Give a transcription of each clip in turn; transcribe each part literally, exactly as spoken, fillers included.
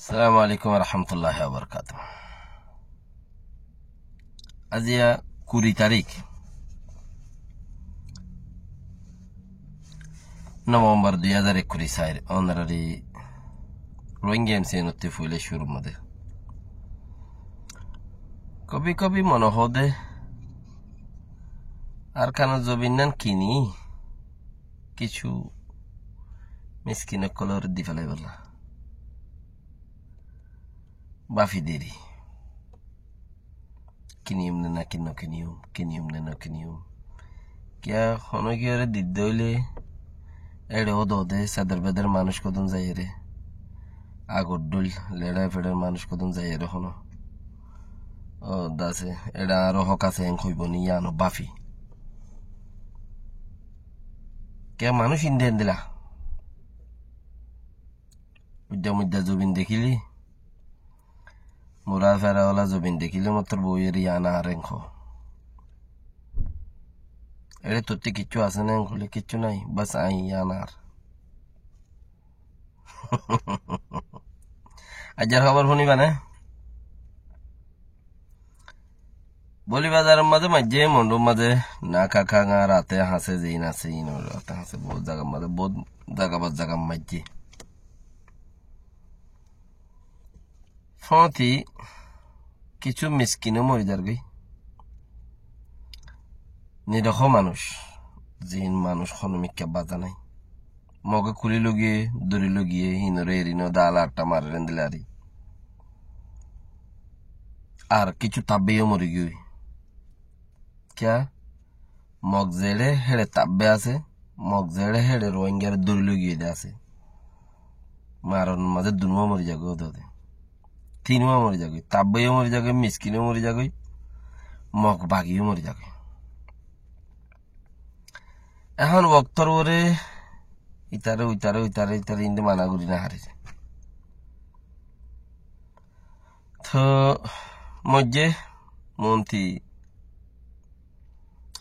Assalamu alaikum warahmatulláhi wabarakátuhu. Aijja kuri tarík Novembar dui házar ekkuri sair, ónorari Rohingya M C N ottú foila cúrur modé. Kobi kobi mone hoó de, Arkanor zobin nán kini kissú miskin ókkolore di félaibolla. Báfi deri. Kiniyum ne no kiniyum, kiniyum ne no kiniyum. Kiyá honókiyóre didde óile éçe ódode seder beder manúic hodún zaiyóre. Agor dhóil, leçá feçár manúic hodún zaiyóre honó. Ó, dase, éçe añáro hók asé en hoibó ni yíano báfi. Kiyá manúic inde endila. Uidda muidda zobin dekíle, mura fera ola zobin dekíle mottor boiyóre yían añár en hoó. Éçe tottí kissú asé né en hoilé kissú nái, bas añí yían añár. Aijjar hóbor fúniba né? Boli bazaror mazé maijjé, Mondur mazé, Nakaka, Rate Hase, zein asé, in Rate Hase, bout zagar mazé, bout zaga bot zaga maijjé. Fóñti kissú miskin ó mori zargói. Nirohó manúic, zein manúic honó mikká baza nái. Moge kuli logiyé, dóri logiyé, híinore eri no dé, ala atta marer endilla ari. Ar kissú tabbe yó mori giyói. Kiyá? Mog zeçé héçe tabbe asé, Mog zeçé héçe Rohingyare dóri logiyé de asé. Maronor mazé dunúa mori zagói ódode. Tinúa mori zagói, tabbe yó mori zagói, miskin ó mori zagói, Mog bagi yó mori zagói. Ehón októr uore itare, uitare, uitare, uitare inde mana gori no farir. Toh moijjé monti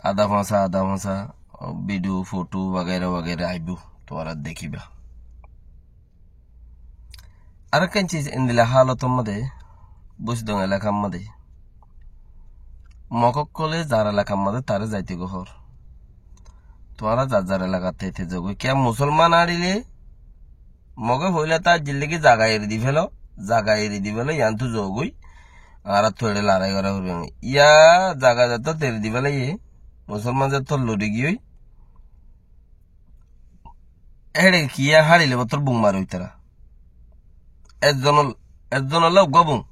ada fáñsa, ada fáñsa, video, foto, wagaira wagaira aibó, tuáñra dekíba. Arekkán sis, endilla hálotor modé, Busidong elakar modé, Mog ókkole zar elakar modé taré zaite gó hoór. Tuáñra zar zar elakar táite zogói. Kiyá musolman añçile, Moge foila tá zillegi zaga eri di félo, zaga eri di félo, yiántu zogói, añárattú eçé larái gorá foribo. Yá zaga zettót eri di félaiyé, musolman zettót lori giyói, Éçe kiyá háçile mottor bum mare uitara. Ezzonol-, ezzonolla uggúa bum.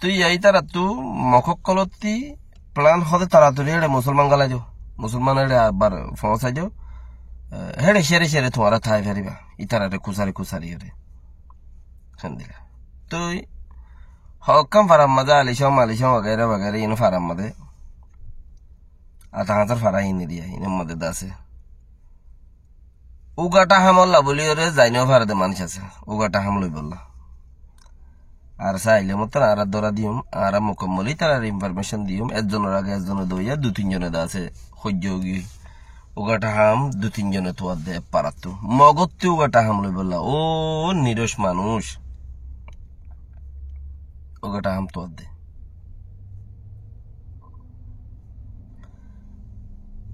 Tui yá ítarattú Mog ókkolótti plan hode toratori éçe musolman gálai do. Musolman éçe abar foóñsai do. Eh, héçe cére cére tuáñra tái faribá. Ítarare kusari kusari óre. Héndilla. Tui hokkán farar mazé alicom, alicom wagaira wagaira ino farar mazé. Ata hañsar fara híin eriya, híinor modde de asé. Ugathá hamolla bóliyoré zai no fare de manúic asé, ugathá ham loibolla. Ar saile mottor añára dóra diyum, añára mukammol ítarare information diyum, ezzonor age ezzone doiya, dui tin zone de asé, hoijja ói giyói. Ugathá ham dui tin zone tuadde ek farattú. Mogottú ugathá ham loibolla, ó niroc manúic. Ugathá ham tuadde.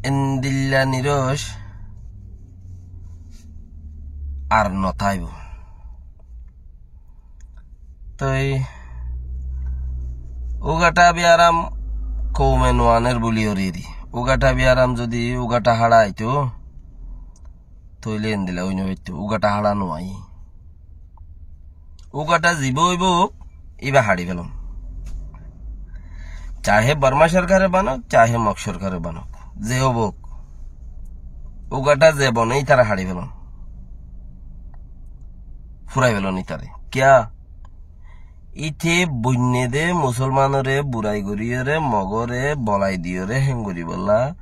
Endilla niroc ar no táibo. Toi ugathá biyaram koume no aner buli oriri. Ugathá biyaram zodi ugathá hára aito, tóile endilla ói no faitto, ugathá hára no ai. Ugathá zibá óibo, íba hári felom. Cahe Borma sorkare banok, cahe Mog sorkare banok, ze óbok, ugathá ze bone ítara hári felom. Furai felom ítare. Kiyá? Íte boinne de musolmanore burai goriyore, Mogore bolai diyore, hén goribolla,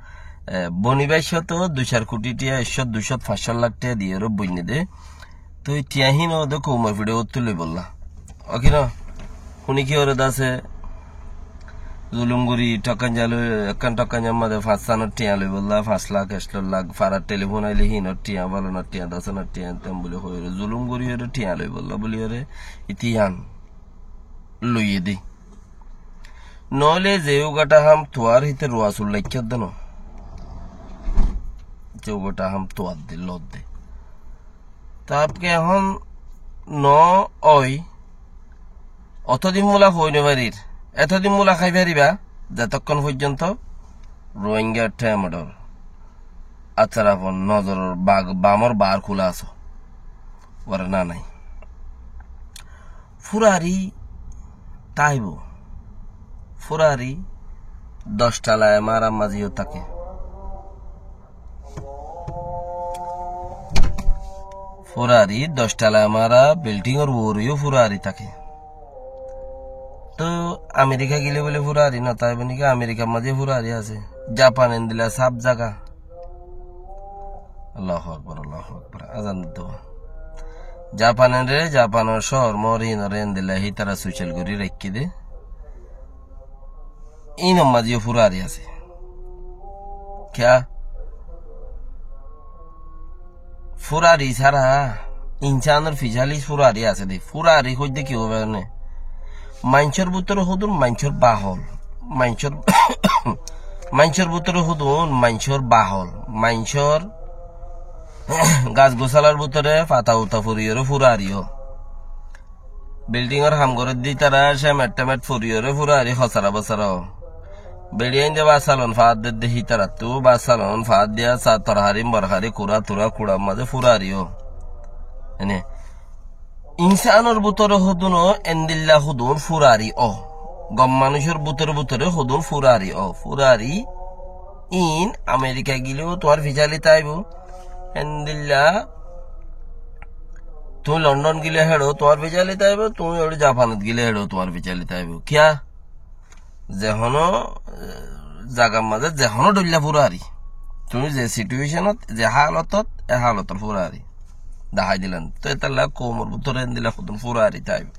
eh, boni baicót dui sar kuthi thiya, ekcót, duicót, fañscót lak thiya diyore boinne de. Tui thiya híin ode koumor fiçe uttú loibolla. Okino, huni ki ore dase, Zulum gorí thokkan zaloi, ekkán thokkan zaloi mazé fañs sanor thiañ loibolla, fañs lak, ek lak, farar telifon aile hínor thiañ, falonor thiañ, dosonor thiañ, ten buli hoiyóre zulum goríyore thiañ loibolla buliyóre itiyan loiyé dé. Noóile ze ugathá ham tuar híte ruasul laikká dé no. Ze ugathá ham tuar dé, lor dé. Tabke ehón no ói, otodin mula hoi no farir, etodin mula hái fariba, zetokkon foijjonto Rohingya thémodor atarafon nozoror bag-, bamor bar kula asó. Uare na nai. Furari táibo. Furari doc tala emarar mazé yó táke. Furari doc tala emara bildingor uore yó furari táke. Tó Amerika gile bóle furari no táibo niki? Amerikar mazé furari asé. Japan endilla saf zaga. Allahu Akbar, Allahu Akbar. Azan dito. Japanore, Japanor cóor moor inore endilla hítara sucal gorí raikké dé. Inor mazé yó furari asé. Kiyá? Furari sára insánor fisali furari asé dé. Furari hoiddé ki hoibo né? Maincór bútore hodún maincór bahol. Maincór, maincór bútore hodún maincór bahol. Maincór gas gosalar bútore fata uta foriyóre furari ó. Bildingor ham gorédde ítara cemet temet foriyóre furari hosara bosara ó. Beçiyainde bát salon faádde dé hítarattú, bát salon faáddiya sa torhari morhari kura tura kurar mazé furari ó. Ene insánor bútore hodún ó, endilla hodún furari ó. Gom manúicor bútore bútore hodún furari ó. Furari in Amerika gilé yó tuáñr fisali táibo. Endilla tuñí London gilé héçe yó tuáñr fisali táibo, tuñí óre Japanot gilé héçe yó tuáñr fisali táibo. Kiyá? Ze honó, eh, zagar mazé ze honó dhoilla furari. Tuñí ze situationot, ze halotot, e halotor furari. Dahái dilam. Tó etolla koumor bútore endilla hodún furari táibo.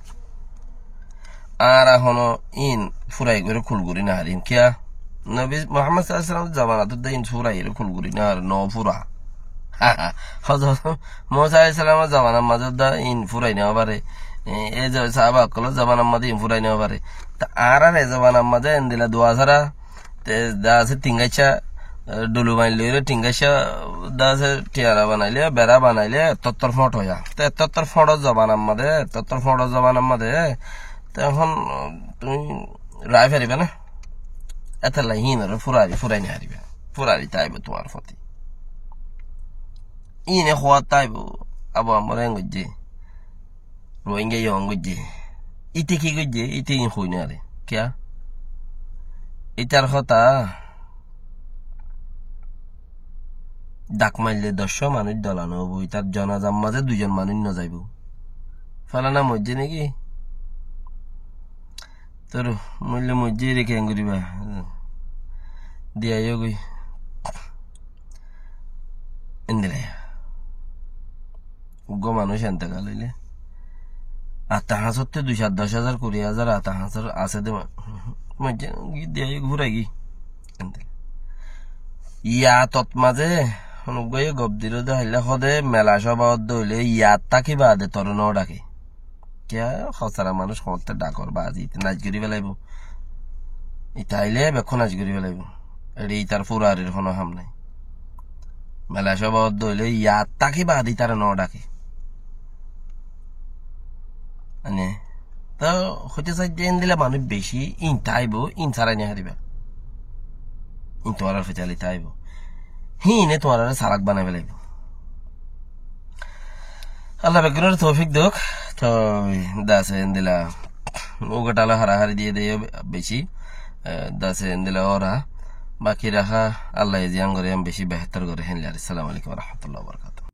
Añára honó in furai gorí kul gorí no farim. Kiyá? Nobi Muhammad sallallahu alaihi wasallam zamanattú dé in furai gorí kul gorí no fare, no fura. Hozrot Musa alaihi salamor zamanar mazé dé in furai no fare. E, e ze sahaba ókkolor zamanar mazé in furai no fare. Te añárar e zamanar mazé endilla dua sára, te dá asé thing accá, e, dhulu bañi loiyóre thing accá, dá asé thiyara banailé, bera banailé, ettottor foñço óiya. Te ettottor foñçor zamanar mazé, ettottor foñçor zamanar mazé, te ehón, e, tuñí raái fariba né? Etolla hínore furari, furai no fariba. Furari táibo tuáñr foti. Híne hoór táibo, Abu Ammar en goijjé. Rohingya yó en goijjé. Íte ki goijjé? Íte in hoi no fare. Kiyá? Ítar hotá dak maille doccó manúic dola no óibo. Ítar zonazar mazé duizon manúic no zaibo. Falana moijjé niki? Tóru, moille moijjé, ére keén goríba? Diyai yó goi. Endilla. Uggwá manúic entekal óile atta hañsótte dui sair doc házar, kuri házar atta hañsór asé dé ma-, moijjé, diyai yó goi, furai giyé. Endilla. Yatot mazé honó uggwáye gop dilé dé, háilla hoó dé mela cóba ódde óile yat táki baade toré no dhake. Kiyá? Hosara manúic hoótte dhakor bazi, ite naic gorí félaibo. Ite ailé bekkún naic gorí félaibo. Eçé itar furarir honó ham nái. Mela cóba ódde óile yat táki baade itare no dhake. Mane, to hoité saidde endilla manúic beci, in táibo, in sarai no fariba. In tuáñrar fisali táibo. Híine tuáñrare salak banai félaibo. Allah beggúnore toufik douk. To dase endilla ugatala harahari diye de beci, e, dase endilla ora. Baki raha Allah e ziyan gore, em beci behétor gore hénlare. Assalamu alaikum wa rahmatullahi wa barakatuhu.